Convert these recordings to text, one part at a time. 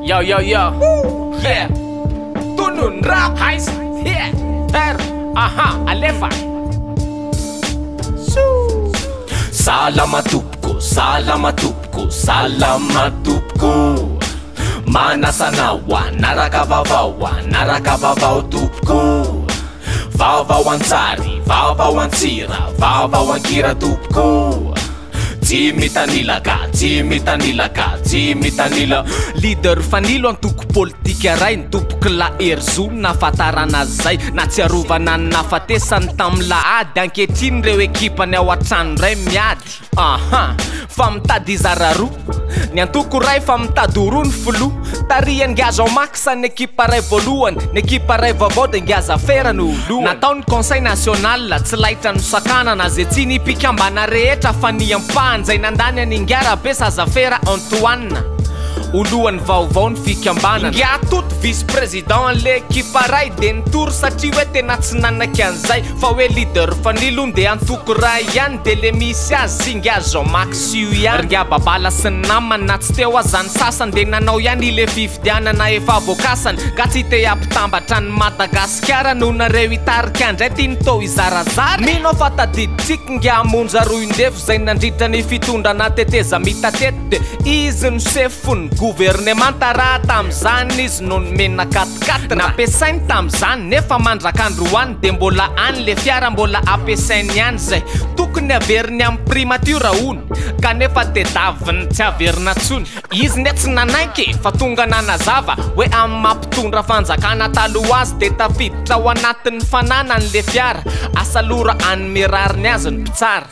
Yo yo yo Yeah Tonony rap Aiza Yeah Ter Aha Alefa Soo Salama tompoko, salama tompoko, salama tompoko Manasa anao hanaraka vaovao, hanaraka vaovao tompoko Vaovao an-tsary, vaovao an-tsira, vaovao an-kira tompoko Tsy mitanila ka, tsy mitanila ka, tsy mitanila. Leader Fanilo antoko politika ray ny tompoko la Herizo nahafantarana azy zay nahatsiarovana ny nahafatesany tamin'ny lahady ankehitriny reo ekipany ao an-trano ndray miady aha fa mitady hizara roa ny antoko ray fa mitady ho roa ny filoha tarihan'i Nga Jean Max ny ekipa ray voalohany ny ekipa ray vaovao dia Nga Zafera no lohany natao ny conseil national tsy laitra nosakanana ze tsy ny mpikambana rehetra fa ny ampahany zay nandany an'i Ingahy Rabesazafera Antoine ho lohany vaovao ny fikambanana. Ingahy Toto vice président anle ekipa ray de nitory satria hoe tena tsy nanaiky an'izay fa hoe leader Fanilo hono de antoko ray ihany de le misy azy sy Ingahy Jean Max io ihany. Ry Ingahy Babala sy ny namany na tsy teo aza ny sasany de nanao ihany ile fifidianana efa voakasany nga tsy te hampitambatra an'i Madagasikara no nareo hitarika ndray ty ny tô hizarazara? Mino aho fa tadiditsika Ingahy Monja Roindefo izay nandritra ny fitondrana tetezamita teto dia izy no sefon'ny governemanta raha tamin'izany izy no nomena quat-quatre nampiasainy tamin'izany nefa mandrak'androany dia mbola any le fiara mbola ampiasainy ihany izay tokony averiny amin'ny primature hono kanefa tedaviny tsy averina tsony Izy ne tsy nanaiky e, fa tonga nanazava hoe amin'ny maha mpitondra fanjakana taloha azy dia tafiditra ao anatin'ny fananany le fiara, asa aloha raha hanome rariny azy ny mpitsara.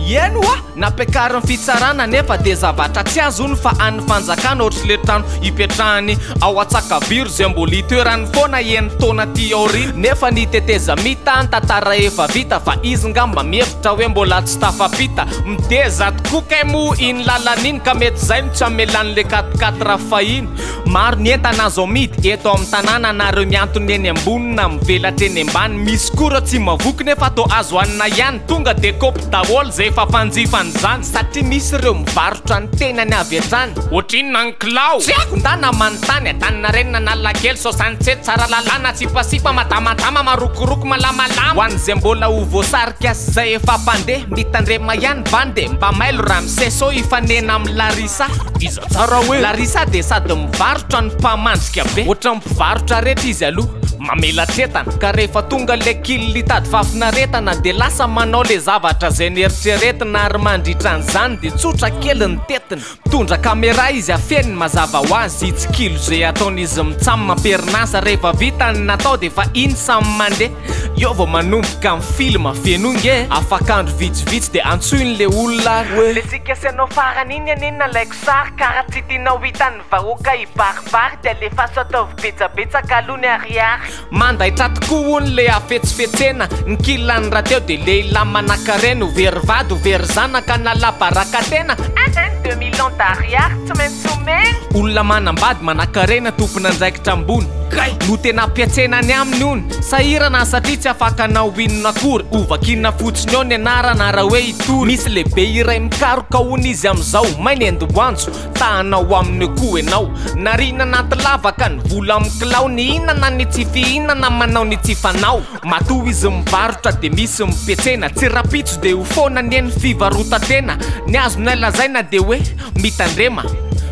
Eny hoa, nampiakarin'ny fitsarana nefa dia zavatra tsy azo hono fa an'ny fanjakana ohatry le trano ipetrahany ao Antsakaviro izay mbola itoerany foana enin-taona aty aoriana nefa ny tetezamita ny tantara efa vita fa izy ngamba mihevitra hoe mbola tsy tafapita Mideza tokoa kay moa iny lalana iny ka mety zay no tsy amelany le quat quatre fahiny. Maro ny entana azo amidy eto amin'ny tanàna nareo miantona eny ambony na mivelatra eny ambany. Misy koa ireo tsy mavoky nefa toa azo hanina ihany. Tonga de kopy daholo zay efa mpanjifa an'izany satria misy ireo mivarotra ny tenany avy hatrany. Ohatrinona ny kilao? Tsy haiko ndana manontany, Antaninarenina, Analakely, Soasantsety, Tsaralalàna, Tsipasipa, Madamadama, Marokoroko, Malamalama. Ho an'izay mbola ho voasarika sy izay efa mpandeha, mitandrema ihany bandy e, mba mailo ramose sao hifanena amin'i Larissa. Iza tsara hoe? Larissa dia sady mivarotra no mpamandrika be. Ohatran'ny mpivarotra rehetra izy aloha, mamelatretana. Ka rehefa tonga ilay kil hitady fahafinaretana dia lasa manao ilay zavatra izay neritreretina ary mandritra an'izany dia tsotra kely ny tetiny. Mitondra camera izy afeniny mazava ho azy hitsikilo ze ataon'izy mitsam amperinasa rehefa vita ny natao de efa iny samy mandeha eo vao manomboka ny film feno nge afak'andro vitsivitsy de antsoiny le olona ary hoe. Le tsika sy anao farany iny anie nalaiko sary ka raha tsy tianao hitan'ny vahoaka hibaribary de alefaso ataovy betsabetsaka aloha ny ariary. Mandaitra tokoa hono le hafetsifetsena, ny kilany rahateo de lehilahy manakarena, ho very vady ho very zanaka na labaraka tena, un deux millions d'ariary tsy maintsy omena. Olona manambady manakarena tompon'andraikitra ambony kay no tena ampiatsena any aminy hono, sahirana satria tsy afaka hanao inona akory, hovakiana fotsiny eo ny anarana raha hoe hitory, misy lehibe iray mikaroka hono izy amin'izao, may ny endohanjo, Ta hanao aminy koa enao. Nariana anaty lavaka ny vola amin'ny kilao Nihinana ny tsy fihinana manao ny tsy fanao Matoa izy mivarotra dia misy mipetsena Tsy rapitso dia ho foana anie ny fivarotan-tena Ny azonay lazaina dia hoe mitandrema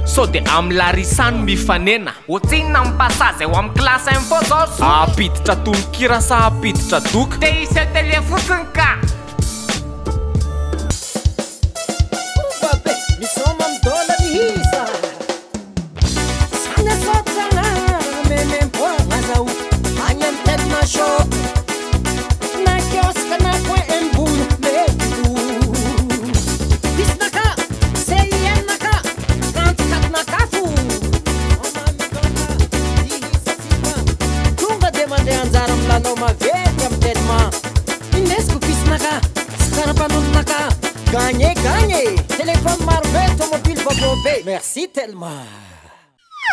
Sao dia amin'i Larissa no mifanena Ohatrinona ny passage eo amin'ny classe info zao zoky? Hampiditra tononkira sa hampiditra doka? Te hiseho télé fotsiny ka! Merci Telma.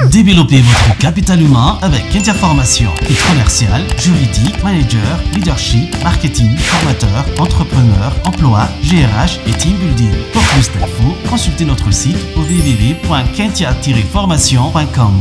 Développez votre capital humain avec Interformation commercial, juridique, manager, leadership, marketing, formateur, entrepreneur, emploi, GRH et team building. Pour plus d'infos, consultez notre site au www.kentia-formation.com.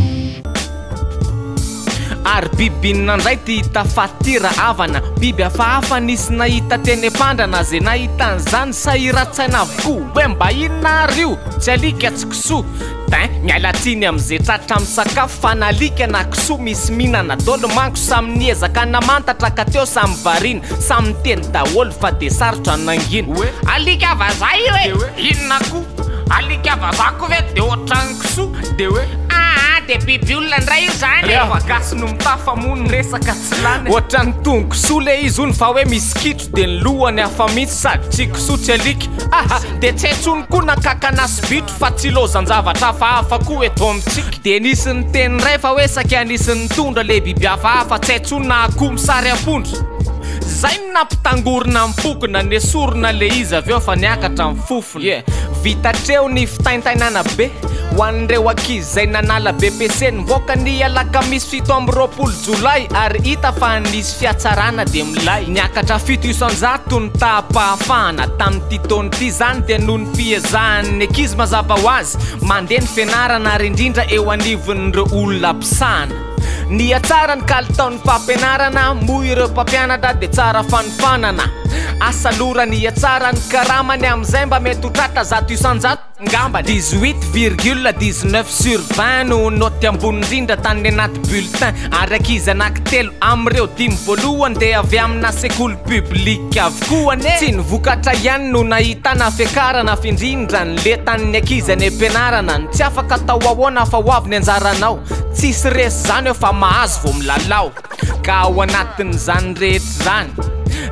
Ary biby inona indray ty hita faty ty rahavana? Biby hafahafa nisy nahita teny am-pandrana ze nahita an'izany sahiran-tsaina avokoa hoe mba inona ary io? Tsy alika tsy kisoa. Tin, miala tsiny amin'ze tratra misakafo fa na alika na kisoa misy mihinana daholo manko samy niezaka namantatra ka teo samy variana samy niteny daholo fa de sarotra nangina. Hoe Alika vazaha io e! De hoe Inona koa? Alika vazaha koa ve de ohatran'ny kisoa? De hoe Aa de biby olona ndray io zany e! Rehefa gasy no mitafa moa ny resaka tsy lany e! Ohatran'ny tony kisoa le izy hono fa hoe misy kitro de ny lohany hafa mihitsy sady tsy kisoa tsy alika aha! De tsy hay tsony koa na kakana sy bitro fa tsy ilaozan-javatra hafahafa koa eto amintsika. De nisy niteny ndray fa hoe saika nisy nitondra le biby hafahafa tsy hay tsony na akoho misary ampondra. Zay no nampitangorona ny pokona, nesorina le izy avy eo fa niakatra ny fofona. Yeah. Vita hatreo ny fitaintainana be ho an'ireo ankizy izay nanala BEPC nivoaka ny alakamisy 27 jolay ary hita fa nisy fihatsarana dia milay. Niakatra 7% ny taham-pahafahana tamin'ity taona ity, izany dia noho ny fiezahan'ny ankizy mazava ho azy mandeha ny fianarana ary indrindra eo anivon'ireo olona mpisahana. Nihatsara ny kalitaon'ny fampianarana moa ireo mpampianatra dia tsara fanofanana. Asa aloha raha nihatsara ny karamany amin'izay mba mety ho tratra 100% ngamba. 18 virgule 19 sur 20 no naoty ambony indrindra tany anaty bulletin ary ankizy anankitelo amin'ireo dimy voalohany dia avy amina sekoly public avokoa ane. Tsy ny vokatra ihany no nahitana fiakarana f'indrindra ny lentan'ny ankizy any am-pianarana. Ny tsy afaka atao ahoana fa ho avy ny anjaranao. Tsisy resy zany eo fa mahazo vao milalao. Ka ao anatin'izany rehetra izany,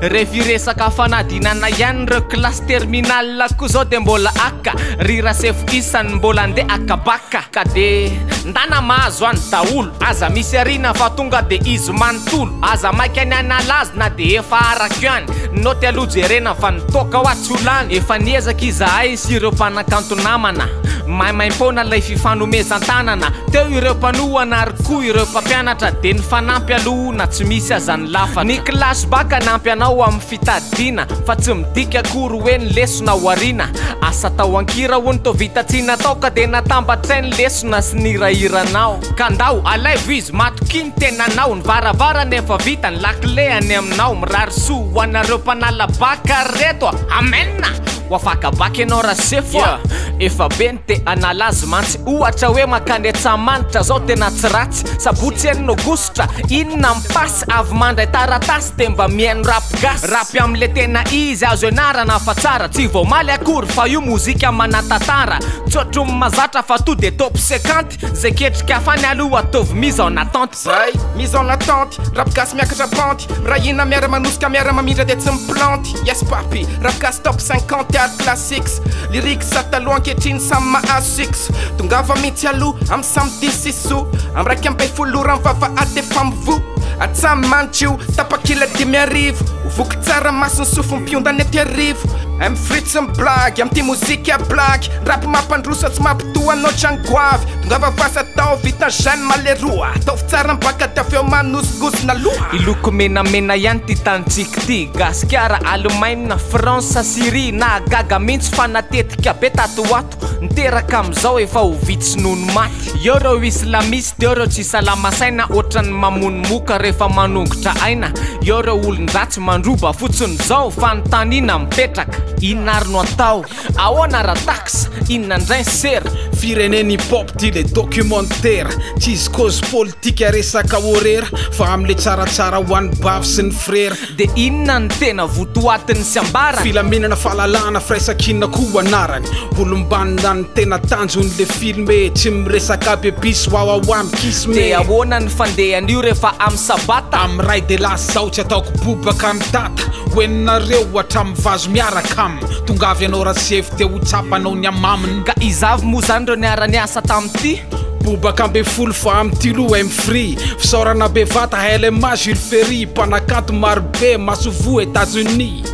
rehefa hiresaka fanadinana ihany ireo kilasy terminale koa zao dia mbola aka ry rasefo isany mbola andeha akabaka. Ka de ndana mahazo any daholo, aza misy ariana fa tonga de izy manontolo, aza maika ny hanala azy na de efa arako ihany, ny naoty aloha jerena fa ny toaka hoa tsy ho lany. Efa niezaka izahay sy ireo mpanakanto namana, maimaimpoana ilay fifanomezan-tanana, teo ireo mpanohana ary koa ireo mpampianatra dia nifanampy aloha na tsy misy aza ny lafatra. Ny kilasy baka hanampy anao amin'ny fitadidiana fa tsy midika akory hoe ny lesona ho ariana. Asa tao an-kira hono toa vita tsy natao ka dia natambatray ny lesona sy ny hirahiranao. Ka ndao, alaivo izy, matokia ny tenanao, ny varavarana efa vita, ny lakile any aminao. Mirary soa ho anareo mpanala baka reto a! Amen! Ho afaka baka ianao rasefo a! Efa be ny te hanala azy mantsy. Ohatra hoe mankany Antsahamanitra zao tena tsy ratsy. Sabotsy 6 aogositra, inona ny pasy? Avy mandray taratasy de mba mihaino rap gasy. Rap amle tena izy azo ianarana fa tsara. Tsy vao omaly akory fa io mozika manatantara. Tsy ohatry ny mazatra fa to de top 50. Zay ketrika fany aloha ataovy mise en attente. Zay, mise en attente, rap gasy miakatra pente, mirahina miara manosika miara mamindra dia tsy miplanty. Yes papi, rap gasy top 50 ary classics. Lyrics taloha ankehitriny samy mahazo six. Tongava mihitsy aloha amin'ny samedi six août. Amin'ny 11 ora ny vavahady efa mivoha. Antsahamanitra io, tapakila 5000. Ho voky tsara maso ny sofiny mpiondana ety arivo. M-Free tsy miblagy, amin'ity mozika blagy. Rap mampandroso tsy mampitoha anao trano goavy. Tongava fasa atao vita j'aime leroa. Ataovy tsara mibaka dia avy eo manosingosina loha. Iloko menamena ihany ty tanitsika ty. Gasikara, Allemagne, France, Syrie. Nahagaga mihitsy fa natetika be tato ho ato. Niteraka amin'izao efa ho vitsy noho ny maty. Eo ireo islamiste, eo ireo tsy salama saina ohatran'ny mamono moka rehefa manongotra aina. Eo ireo olon-dratsy mandroba fotsiny izao. Fanontaniana mipetraka, inona ary no atao? Ahoana raha taxe? Inona indray ny sera? Fireneny hip hop ty le documentaire. Tsisy cause politika resaka horera fa amle tsaratsara ho an'ny bavy sy ny frera. De inona ny tena votoatiny sy ambarany? Filaminana, fahalalahana, firaisankina koa anarany. Olombanona ny tena tanjon'le filme. Tsy miresaka bebisy wawawa mikisme. De ahoana ny fandehan'io rehefa amin'ny sabata? Amin'ny ray de lasa zao tsy ataoko bobaka ny tata. Hoeninareo hatramin'ny vazo miaraka aminy. Tonga avy ianao rasefo te ho tsapanao ny amaminy. Ka izavy moa zany ireo niara-niasa tamin'ity? Bobaka ambe folo fa amin'ity loha M-Free. Fisaorana be vata LMA Jules Ferry. Mpanakanto marobe masovoho États-Unis.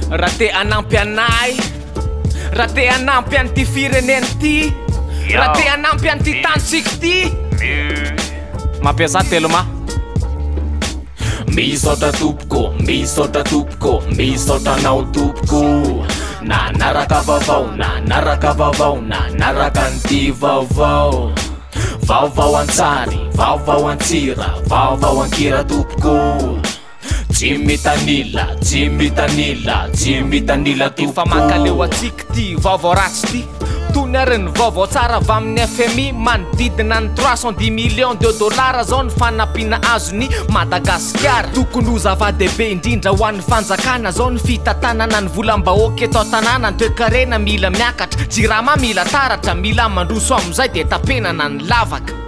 Raha te hanampy anay, raha te hanampy an'ity firenena ity, raha te hanampy an'ity tanitsika ity, mampiasa Telma. Misaotra tompoko, misaotra tompoko, misaotra anao tompoko. Nanaraka vaovao, nanaraka vaovao, nanaraka an'ity vaovao. Vaovao an-tsary, vaovao an-tsira, vaovao an-kira tompoko. Tsy mitanila, tsy mitanila, tsy mitanila Efa tompoko. mankaleo antsika ty vaovao ratsy ty. Tony ary ny vaovao tsara avy amin'ny FMI, manodidina ny 310 millions de dollars zao ny fanampiana azony Madagasikara. Tokony ho zava-dehibe indrindra ho an'ny fanjakana zao ny fitantanana ny volam-bahoaka eto an-tanàna. Ny toekarena mila miakatra, Jirama mila taratra, mila mandroso amin'izay de tapenana ny lavaka.